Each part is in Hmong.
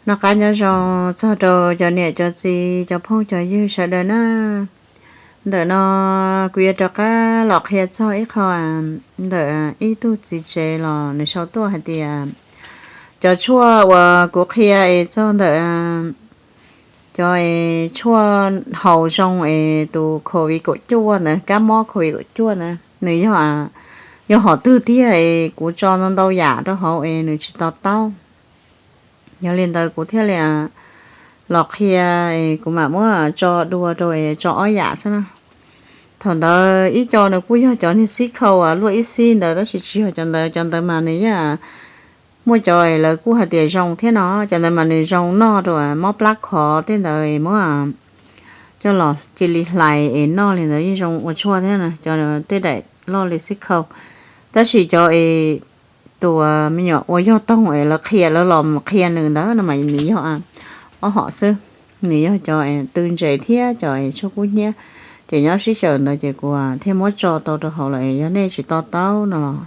Noj qab nyob zoo txog rau cov niam cov txiv cov phooj cov ywg sawv daws na. Ntawm no kuv yuav rov qab los qhia txog ib qho ntawm ib tug txiv tsev los nws sau tuaj hais tias cov tshuaj uas kuv qhia es txog ntawm cov es tshuaj haus zoo es tus covid kaum cuaj ntawd, kab mob covid kaum cuaj ntawd, nws yog, yog hom twg tiag es kuv tso ntau ntau yam rau hauv es nws tsis to taub. Yog li ntawd kuv thiaj li los qhia, kuv mam muab tso dua rau, tso ob yam xwb na. Thaum ntawd ib co nws kuj yog cov niag xib khau luaj ib xib ntawd, tab sis tsis yog cov ntawd, cov ntawd mas nws yeej muaj cov lawv kuj hais tias zoo thiab no, cov ntawd mas nws zoo noj rau mob plab khov tej ntawd, muab coj los cia li hlais es noj li ntawd yeej zoo ua tshuaj thiab na, cov tej daim loj li xib khau. Tab sis cov es tus me nyuam ua yog toog es lawv qhia, lawv los qhia nws ntawd no mas nws yog ob hom xwb. Nws yog cov tw ntses thiab cov tshuaj kub hnyiab, ces nyob sib xyaw ntawd ces kuv thiaj muab tso tau rau hauv lawm, yog nej tsis to taub no los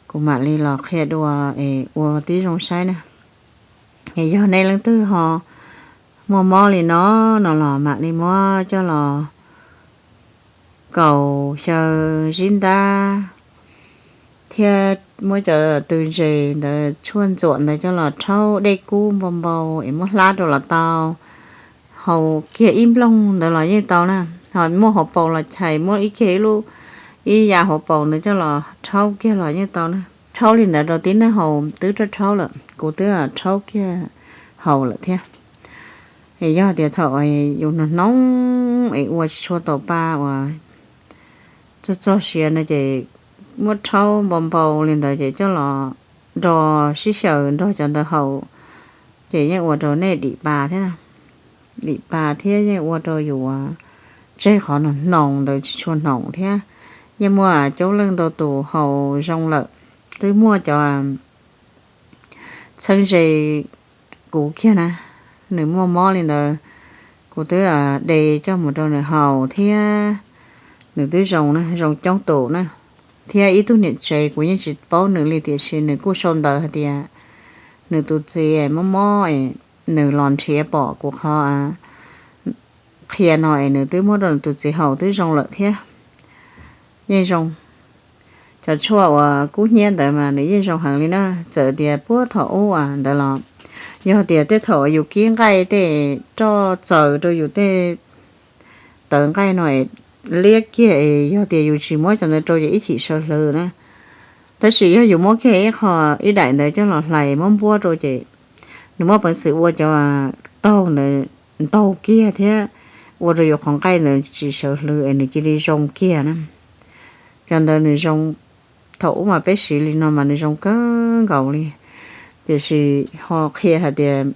kuv mam li los qhia dua es ua tib zoo saib na. Es yog nej leej twg ho muaj mob li no, no los mam li muab coj los kaus xyaw zib ntab thiab muab cov tw ntses ntawd, tshuaj ntxuam ntawd coj los rhaub dej kub npau npau es muab hlab rau los tau. Haus kiag ib nplooj ntawd los yeej tau na. Ho muaj hauv paus los chais muab ib kiag ib lub, ib yav hauv paus ntawd coj los rhaub kiag los yeej tau na. Rhaub li ntawd rau tib neeg haus twb rhaub lawm, kuv twb rhaub kiag haus lawm thiab. Es yog tias thaum yus hnoos hnoos es ua tsis tshua tau pa uas txog txog siav no ces muab rhaub npau npau li ntawd ces coj los nrog sib xyaw nrog cov ntawd haus, ces yeej ua rau nej dim pa thiab, dim pa thiab yeej ua rau yus tseg qhov hnoos hnoos ntawd tsis tshua hnoos thiab. Yeej muaj coob leej ntau tus haus zoo lawm, twb muaj cov txheeb ze kuv kiag na, nws muaj mob li ntawd, kuv twb de coj mus rau nws haus thiab nws twb zoo na, zoo coob tus na. Thiab ib tug niam tsev kuv yeej tsis paub nws li tiam sis nws kuj sau ntawv hais tias nws tus txiv mob mob, nws los nrhiav pom kuv qhov qhia no es nws twb muab rau nws tus txiv haus twb zoo lawm thiab. Yeej zoo, cov tshuaj uas kub hnyiab ntawd mas nws yeej zoo heev li na, txawm tias puag thaum ub ntawd los, yog tias tej thaum yus kib nqaij tej roj txaws rau yus tej tawv nqaij no liab kiag es yog tias yus tsis muab cov ntawd rau ces ib chim sawv hlwv na. Tab sis yog yus muab kiag ib qho, ib daim ntawd coj los hlais muab npuab rau ces nws muaj peev xwm ua cov taug ntawd ntaug kiag thiab ua rau yus qhov nqaij ntawd tsis sawv hlwv es nws cia li zoo kiag na. Cov ntawd nws zoo, thaum ub mas peb siv li no mas nws zoo kawg nkaus li. Tiam sis ho qhia hais tias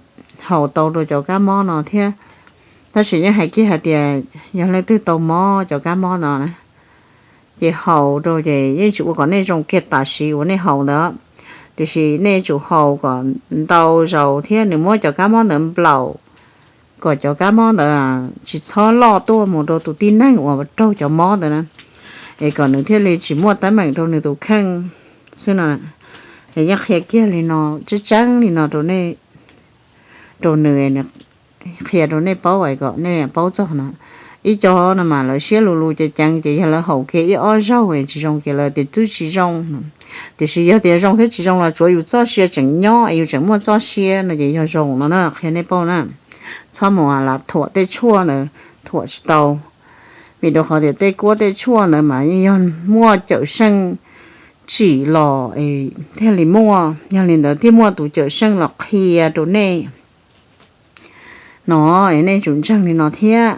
haus tau rau cov kab mob no thiab, tab sis yeej hais kiag hais tias yog leej twg tau mob cov kab mob no na, ces haus rau ces yeej tsis ua kom nej zoo kiag tam sim uas nej haus ntawd, tiam sis nej tsum haus kom ntau zaus thiab nws muab cov kab mob ntawd nplaum kom cov kab mob ntawd tsis txhob loj tuaj mus rau tus tib neeg uas raug cov mob ntawd na, es kom nws thiaj li tsis muaj teeb meem rau nws tus kheej xwb no. Es yeej qhia kiag li no, tseeb tseeb li no rau nej, rau nws, qhia rau nej paub es kom nej paub txog no. Ib co no mas lawv siab lug lug ceev ceev ces yog lawv haus kiag ib ob zaug es tsis zoo ces lawv tias twb tsis zoo. Tiam sis yog tias zoo thiab tsis zoo los tsuav yus txoj sia tseem nyob es yus tseem muaj txoj sia no ces yog zoo no na, qhia nej paub na. Txhob mus lam thuam tej tshuaj ntawd, thuam tsis tau. Vim rau qhov tias tej kuab tej tshuaj ntawd mas yeej yog muaj cawm seej tsim los thiaj li muaj, yog li ntawd thiaj muaj tus cawm seej los qhia rau nej no, nej tsum ntseeg li no thiab.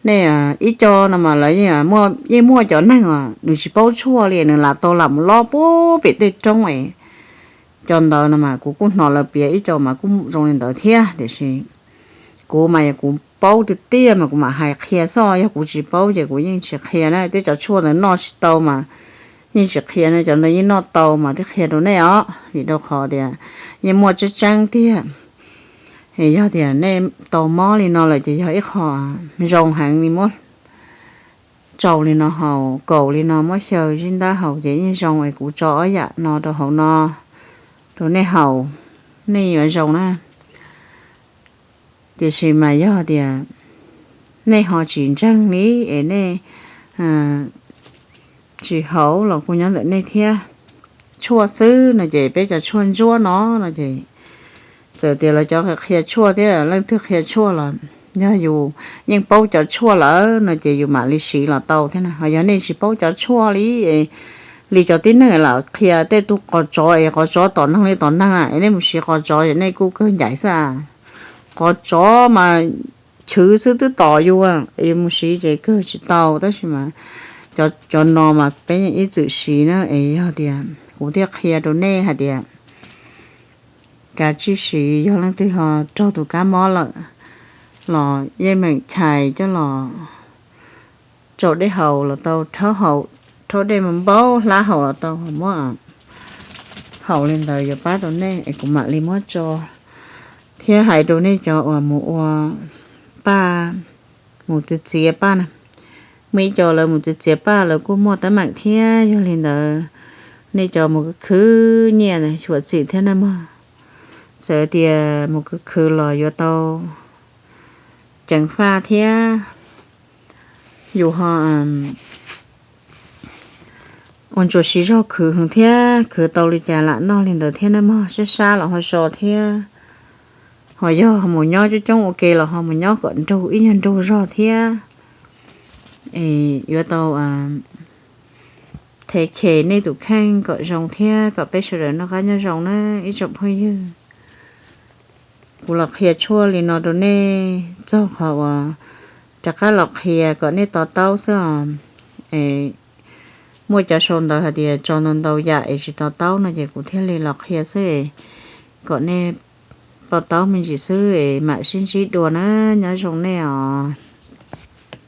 Nej, ib co no mas lawv yeej muaj cov neeg nws tsis paub tshuaj li, nws lam tau lam mus lob puag pem tej roob es, cov ntawd no mas kuv kuj hnov lawv piav ib co mas kuj zoo li ntawd thiab, tiam sis kuv mas yog kuv paub tiag tiag mas kuv mam hais qhia xwb, yog kuv tsis paub ces kuv yeej tsis qhia na. Tej cov tshuaj ntawd noj tsis tau mas yeej tsis qhia na, cov ntawd yeej noj tau mas thiaj qhia rau nej os, vim rau qhov tias yeej muaj tseeb tseeb tiag. Yog tias nej tau mob li no lawm ces yog ib qho zoo heev li, muab tsau li no haus, kaus li no muab xyaw zib ntab haus ces yeej zoo. Es kuv tso ob yam no rau hauv no rau nej haus. nej yuav zoo na. Tiam sis mas yog tias nej ho tsis ntseeg li es nej tsis haus los kuj nyob ntawm nej thiab. Tshuaj xwb no ces peb cov tshuaj ntsuab no no ces txawm tias lawv cov qhia tshuaj thiab leej twg qhia tshuaj los yog yus yeej paub cov tshuaj lawm no ces yus mam li siv los tau thiab na. Ho yog nej tsis paub cov tshuaj li, li cov tib neeg lam qhia tej tug qos tsov es qos tsov tom neeg li tom neeg es nej mus siv qos tsov es nej kuj kawg ncaim xwb. Qos tsov mas chwv xwb twb tom yus, yus mus siv ces kawg tsis tau. Tab sis mas cov no mas peb yeej ib txwm siv na. Es yog tias kuv thiaj qhia rau nej hais tias kav tsij siv, yog leej twg ho raug tus kab mob lawm los yeej meem chais coj los tsau dej haus los tau, rhaub dej mus npau hlab haus los tau, muab haus li ntawd yuav pab tau nej es kuv mam li muab tso. Thiab hais rau nej cov uas mus ua paj, mus txiav txiav paj na, muaj ib co lawv mus txiav txiav paj lawv kuj muaj teeb meem thiab. Yog li ntawd nej cov mus khwv khwv nyiaj xyuam xim thiab na mog. Txawm tias mus khwv khwv los yuav tau ceev faj thiab. Yus ho ua ntsuas siv zog khwv heev thiab, khwv tau li cas lam noj li ntawd thiab na mog. Sab sab los ho so thiab. Ho yog mus nyob coob coob ua ke los ho mus nyob kom nrug ib nyuag nrug zog thiab. Es yuav tau them khem nej tus kheej kom zoo thiab kom peb sawv daws noj qab nyob zoo na ib tsoom phooj ywg. Kuv los qhia tshuaj li no rau nej txog qhov uas rov qab los qhia kom nej to taub xwb os. Es muaj cov sau ntawv hais tias tso ntau ntau yam es tsis to taub no ces kuv thiaj li los qhia xwb es kom nej to taub me ntsis xwb es mam sib ntsib dua na. Nyob zoo nej os.